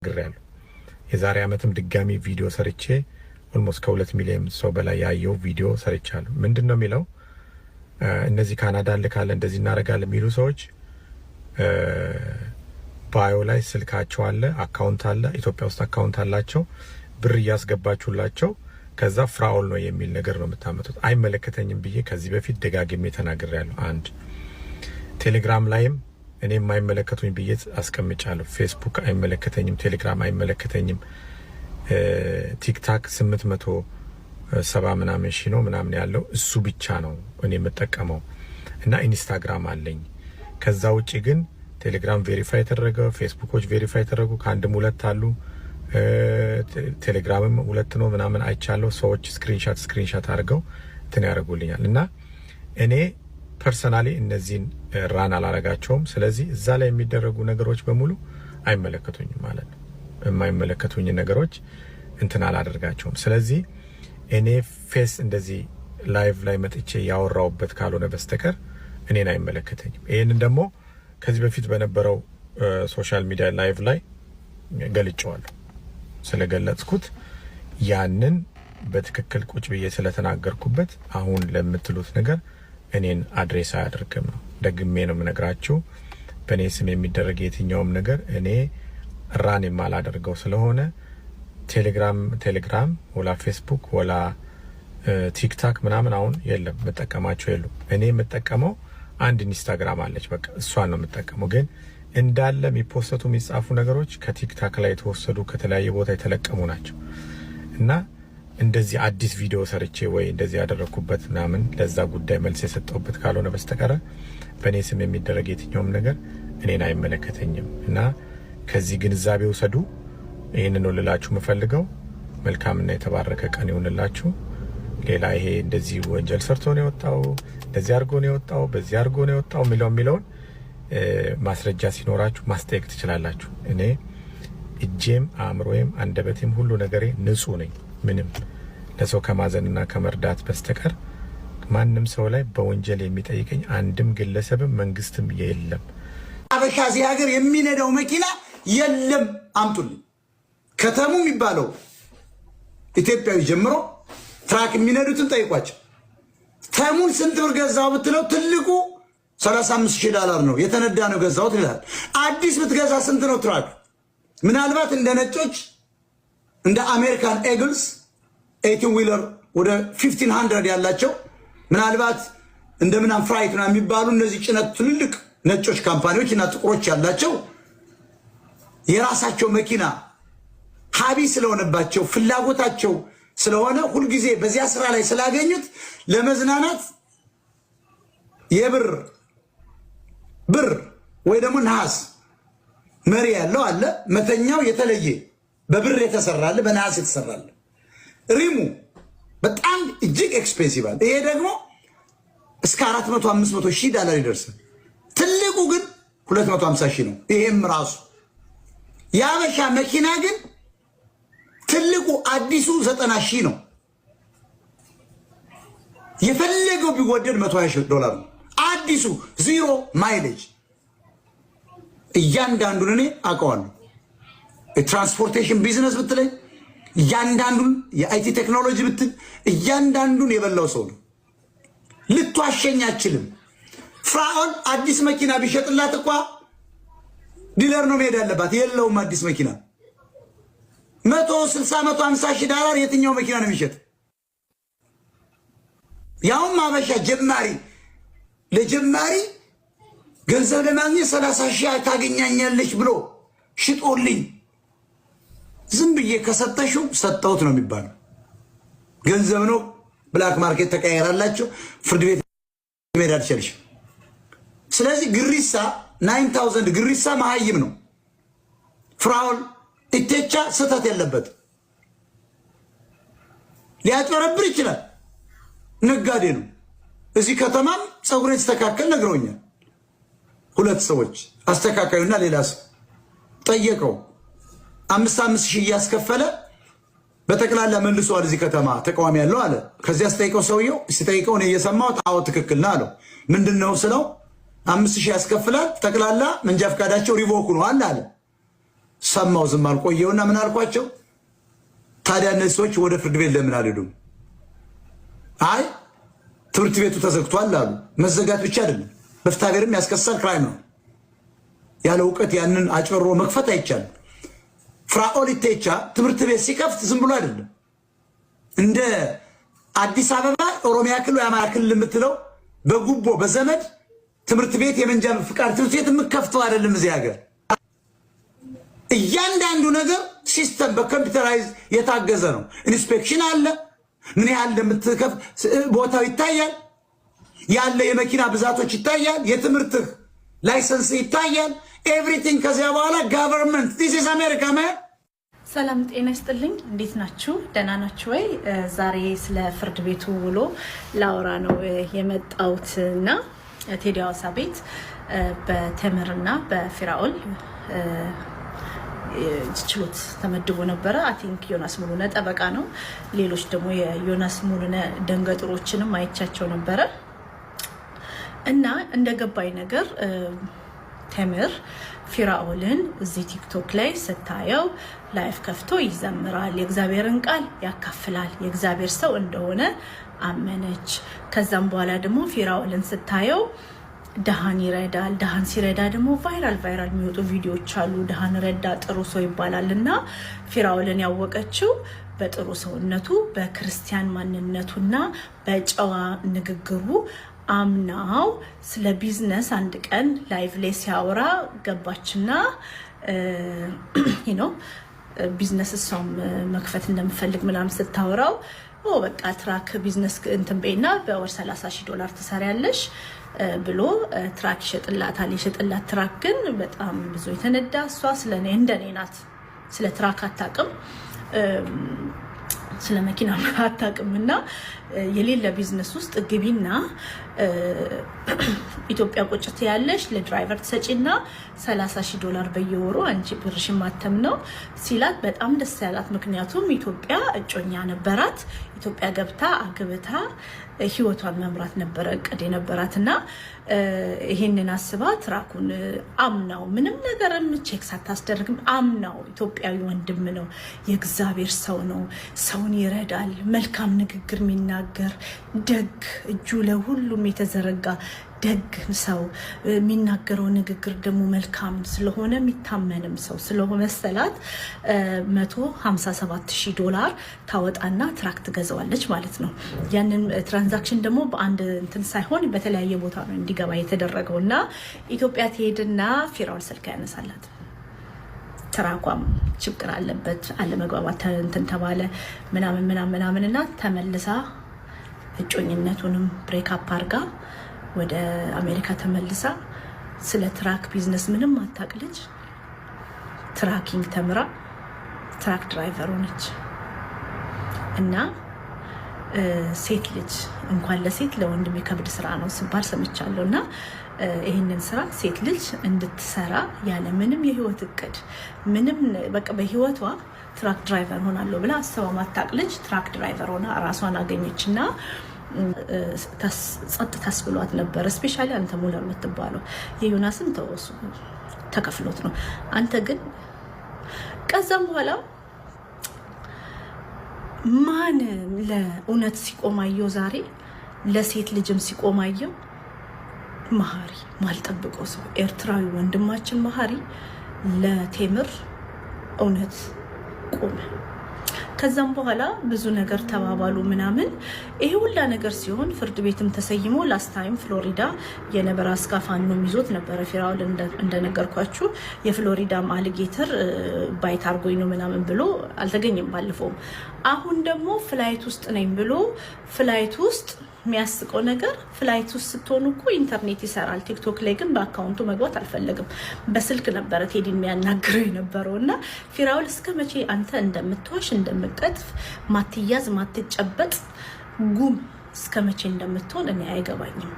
ተናግሬያለሁ። የዛሬ ዓመትም ድጋሚ ቪዲዮ ሰርቼ almost ከ2 ሚሊዮን ሰው በላይ ያየው ቪዲዮ ሰርቻለሁ። ምንድን ነው የሚለው? እነዚህ ካናዳ ልካለን፣ እንደዚህ እናደርጋለን የሚሉ ሰዎች bio ላይ ስልካቸው አለ፣ account አለ፣ ኢትዮጵያ ውስጥ account አላቸው። ብር እያስገባችሁላቸው ከዛ ፍራኦል ነው የሚል ነገር ነው የምታመጡት። አይመለከተኝም ብዬ ከዚህ በፊት ደጋግሜ ተናግሬያለሁ። አንድ ቴሌግራም ላይም እኔ የማይመለከቱኝ ብዬ አስቀምጫለሁ። ፌስቡክ አይመለከተኝም፣ ቴሌግራም አይመለከተኝም። ቲክታክ 870 ምናምን ሺ ነው ምናምን ያለው፣ እሱ ብቻ ነው እኔ የምጠቀመው እና ኢንስታግራም አለኝ። ከዛ ውጭ ግን ቴሌግራም verify የተደረገ፣ ፌስቡኮች verify የተደረጉ ከአንድም ሁለት አሉ። ቴሌግራምም ሁለት ነው ምናምን አይቻለሁ። ሰዎች screenshot አድርገው እንትን ያደርጉልኛል እና እኔ personally እነዚህን run አላረጋቸውም። ስለዚህ እዛ ላይ የሚደረጉ ነገሮች በሙሉ አይመለከቱኝም ማለት ነው። የማይመለከቱኝ ነገሮች እንትን አላደርጋቸውም። ስለዚህ እኔ face እንደዚህ live ላይ መጥቼ ያወራውበት ካልሆነ በስተቀር እኔን አይመለከተኝም። ይህንን ደግሞ ከዚህ በፊት በነበረው social media live ላይ ገልጨዋለሁ። ስለገለጽኩት ያንን በትክክል ቁጭ ብዬ ስለተናገርኩበት አሁን ለምትሉት ነገር እኔን address አያደርግም ነው። ደግሜ ነው የምነግራችሁ። በእኔ ስም የሚደረግ የትኛውም ነገር እኔ run የማላደርገው ስለሆነ ቴሌግራም ወላ ፌስቡክ ወላ ቲክታክ ምናምን አሁን የለም፣ የምጠቀማቸው የሉም። እኔ የምጠቀመው አንድ ኢንስታግራም አለች፣ በቃ እሷን ነው የምጠቀመው። ግን እንዳለ የሚፖሰቱ የሚጻፉ ነገሮች ከቲክታክ ላይ የተወሰዱ፣ ከተለያየ ቦታ የተለቀሙ ናቸው እና እንደዚህ አዲስ ቪዲዮ ሰርቼ ወይ እንደዚህ ያደረግኩበት ምናምን ለዛ ጉዳይ መልስ የሰጠሁበት ካልሆነ በስተቀረ በእኔ ስም የሚደረግ የትኛውም ነገር እኔን አይመለከተኝም እና ከዚህ ግንዛቤ ውሰዱ። ይህንን ነው ልላችሁ የምፈልገው። መልካምና የተባረከ ቀን ይሁንላችሁ። ሌላ ይሄ እንደዚህ ወንጀል ሰርቶ ነው የወጣው፣ እንደዚህ አድርጎ ነው የወጣው፣ በዚህ አድርጎ ነው የወጣው የሚለውን ማስረጃ ሲኖራችሁ ማስጠየቅ ትችላላችሁ። እኔ እጄም አእምሮዬም አንደበቴም ሁሉ ነገሬ ንጹህ ነኝ። ምንም ለሰው ከማዘንና ከመርዳት በስተቀር ማንም ሰው ላይ በወንጀል የሚጠይቀኝ አንድም ግለሰብም መንግስትም የለም። አበሻ እዚህ ሀገር የሚነዳው መኪና የለም። አምጡልኝ። ከተሙ የሚባለው ኢትዮጵያዊ ጀምሮ truck የሚነዱትን ጠይቋቸው። ተሙን ስንት ብር ገዛው ብትለው ትልቁ 35 ሺህ ዶላር ነው፣ የተነዳ ነው ገዛሁት ይላል። አዲስ ብትገዛ ስንት ነው truck? ምናልባት እንደ ነጮች እንደ American Eagles 18 wheeler ወደ 1500 ያላቸው፣ ምናልባት እንደ ምናምን freight ምናምን የሚባሉ እነዚህ ጭነት ትልልቅ ነጮች company ዎች እና ጥቁሮች ያላቸው የራሳቸው መኪና hobby ስለሆነባቸው፣ ፍላጎታቸው ስለሆነ፣ ሁልጊዜ በዚያ ስራ ላይ ስላገኙት ለመዝናናት የብር ብር ወይ ደግሞ ነሐስ መሪ ያለው አለ። መተኛው የተለየ በብር የተሰራ አለ፣ በነሐስ የተሰራ አለ። ሪሙ በጣም እጅግ expensive አለ። ይሄ ደግሞ እስከ 400 500 ሺህ ዳላር ይደርሳል። ትልቁ ግን 250 ሺህ ነው። ይሄም ራሱ የአበሻ መኪና ግን ትልቁ አዲሱ 90 ሺህ ነው። የፈለገው ቢወደድ 120 ሺህ ዶላር ነው። አዲሱ zero mileage። እያንዳንዱን እኔ አውቀዋለሁ። የ transportation business ብትለኝ፣ እያንዳንዱን የ IT technology ብትል፣ እያንዳንዱን የበላው ሰው ነው። ልትዋሸኝ አችልም። ፍራኦል አዲስ መኪና ቢሸጥላት እኳ dealer ነው መሄድ ያለባት። የለውም አዲስ መኪና። 160 150 ሺህ ዶላር የትኛው መኪና ነው የሚሸጥ? ያውም አበሻ ጀማሪ፣ ለጀማሪ ገንዘብ ለማግኘት 30 ሺህ ታገኛኛለች ብሎ ሽጦልኝ ዝም ብዬ ከሰጠሽው ሰጠሁት ነው የሚባለው። ገንዘብ ነው። Black market ተቀያየራላቸው። ፍርድ ቤት መሄድ አልቻልሽም። ስለዚህ ግሪሳ 9000 ግሪሳ መሀይም ነው። ፍራኦል ኢቴቻ ስህተት የለበት። ሊያጭበረብር ይችላል። ነጋዴ ነው። እዚህ ከተማም ፀጉሬን ስተካከል ነግረውኛል። ሁለት ሰዎች፣ አስተካካዩና ሌላ ሰው ጠየቀው። አምስት አምስት ሺህ እያስከፈለ በጠቅላላ መልሷል። እዚህ ከተማ ተቃዋሚ ያለው አለ። ከዚያ ስጠይቀው፣ ሰውየው ሲጠይቀው እኔ እየሰማሁት አዎ ትክክል ነው አለው። ምንድን ነው ስለው 5,000 ያስከፍላል፣ ጠቅላላ መንጃ ፈቃዳቸው revoke ሆኗል አለ። ሰማው፣ ዝም አልቆየውና ምን አልኳቸው? ታዲያ እነዚህ ሰዎች ወደ ፍርድ ቤት ለምን አልሄዱም? አይ ትምህርት ቤቱ ተዘግቷል አሉ። መዘጋት ብቻ አይደለም፣ በፍትሐ ብሔርም ያስከሳል፣ crime ነው። ያለ እውቀት ያንን አጭበርብሮ መክፈት አይቻልም። ፍራኦል ኢቴቻ ትምህርት ቤት ሲከፍት ዝም ብሎ አይደለም። እንደ አዲስ አበባ፣ ኦሮሚያ ክልል፣ የአማራ ክልል የምትለው በጉቦ በዘመድ ትምህርት ቤት የመንጃ ፍቃድ ትምህርት ቤት የምከፍተው አይደለም። እዚህ ሀገር እያንዳንዱ ነገር system በ computerize የታገዘ ነው። Inspection አለ። ምን ያህል እንደምትከፍ ቦታው ይታያል። ያለ የመኪና ብዛቶች ይታያል። የትምህርትህ license ይታያል። Everything። ከዚያ በኋላ government፣ this is America, man። ሰላም ጤና ይስጥልኝ። እንዴት ናችሁ? ደህና ናችሁ ወይ? ዛሬ ስለ ፍርድ ቤቱ ውሎ ላወራ ነው የመጣሁት እና ቴዲ ሀዋሳ ቤት በቴምርና በፊራኦል ችሎት ተመድቦ ነበረ። I think ዮናስ ሙሉነ ጠበቃ ነው። ሌሎች ደግሞ የዮናስ ሙሉነ ደንገጥሮችንም አይቻቸው ነበረ እና እንደገባኝ ነገር ቴምር ፊራኦልን እዚህ ቲክቶክ ላይ ስታየው live ከፍቶ ይዘምራል፣ የእግዚአብሔርን ቃል ያካፍላል፣ የእግዚአብሔር ሰው እንደሆነ አመነች። ከዛም በኋላ ደግሞ ፊራኦልን ስታየው ድሃን ይረዳል። ድሃን ሲረዳ ደግሞ viral viral የሚወጡ ቪዲዮዎች አሉ። ድሃን ረዳ፣ ጥሩ ሰው ይባላል። እና ፊራኦልን ያወቀችው በጥሩ ሰውነቱ፣ በክርስቲያን ማንነቱና በጨዋ ንግግሩ አምናው ስለ ቢዝነስ አንድ ቀን live ላይ ሲያወራ ገባችና business እሷም መክፈት እንደምፈልግ ምናምን ስታወራው በቃ truck business እንትን በይና በወር 30 ሺህ ዶላር ትሰሪያለሽ ብሎ truck ይሸጥላታል። የሸጥላት truck ግን በጣም ብዙ የተነዳ፣ እሷ ስለ እኔ እንደኔ ናት። ስለ truck አታውቅም፣ ስለ መኪና አታውቅም። እና የሌለ ቢዝነስ ውስጥ ግቢና ኢትዮጵያ ቁጭ ትያለሽ፣ ለ driver ትሰጪና 30 ሺህ ዶላር በየወሩ አንቺ ብርሽን ማተም ነው ሲላት በጣም ደስ ያላት። ምክንያቱም ኢትዮጵያ እጮኛ ነበራት። ኢትዮጵያ ገብታ አግብታ ህይወቷን መምራት ነበረ እቅድ የነበራት። እና ይሄንን አስባ truck ኡን አምናው ምንም ነገርም check ሳታስደርግም አምናው ኢትዮጵያዊ ወንድም ነው፣ የእግዚአብሔር ሰው ነው፣ ሰውን ይረዳል፣ መልካም ንግግር የሚናገር፣ ደግ፣ እጁ ለሁሉም የተዘረጋ ደግ ሰው፣ የሚናገረው ንግግር ደግሞ መልካም ስለሆነ የሚታመንም ሰው ስለሆነ መሰላት 157,000 ዶላር ታወጣና truck ትገዛዋለች ማለት ነው። ያንን transaction ደግሞ በአንድ እንትን ሳይሆን በተለያየ ቦታ ነው እንዲገባ የተደረገው። እና ኢትዮጵያ ትሄድና ፊራውል ስልክ ያነሳላት፣ truck ኳም ችግር አለበት፣ አለመግባባት እንትን ተባለ ምናምን ምናምን ምናምን እና ተመልሳ እጮኝነቱንም break up አድርጋ ወደ አሜሪካ ተመልሳ ስለ truck business ምንም አታውቅ ልጅ trucking ተምራ truck driver ሆነች። እና ሴት ልጅ እንኳን ለሴት ለወንድም የሚከብድ ስራ ነው ሲባል ሰምቻለሁ። እና ይህንን ስራ ሴት ልጅ እንድትሰራ ያለ ምንም የህይወት እቅድ፣ ምንም በቃ በህይወቷ truck driver ሆናለሁ ብላ አስባ ማታቅ ልጅ truck driver ሆና ራሷን አገኘች እና ጸጥ ታስብሏት ነበር። Especially አንተ ሙለር የምትባለው፣ የዮናስን ተወሱ ተከፍሎት ነው። አንተ ግን ከዛም በኋላ ማን ለእውነት ሲቆማየው ዛሬ ለሴት ልጅም ሲቆማየው መሀሪ፣ ማልጠብቀው ሰው፣ ኤርትራዊ ወንድማችን መሀሪ ለቴምር እውነት ቆመ። ከዛም በኋላ ብዙ ነገር ተባባሉ ምናምን። ይሄ ሁላ ነገር ሲሆን ፍርድ ቤትም ተሰይሞ last time ፍሎሪዳ የነበራስካ ፋኖም ይዞት ነበረ። ፊራውል እንደነገርኳችሁ የፍሎሪዳም alligator bite አርጎኝ ነው ምናምን ብሎ አልተገኘም ባለፈውም። አሁን ደግሞ flight ውስጥ ነኝ ብሎ flight ውስጥ፣ የሚያስቀው ነገር flight ውስጥ ስትሆኑ እኮ ኢንተርኔት ይሰራል። ቲክቶክ ላይ ግን በ account ኡ መግባት አልፈለግም። በስልክ ነበረ ቴዲ የሚያናግረው የነበረው። እና ፊራውል እስከ መቼ አንተ እንደምትዋሽ፣ እንደምትቀጥፍ፣ ማትያዝ ማትጨበጥ ጉም እስከ መቼ እንደምትሆን እኔ አይገባኝም።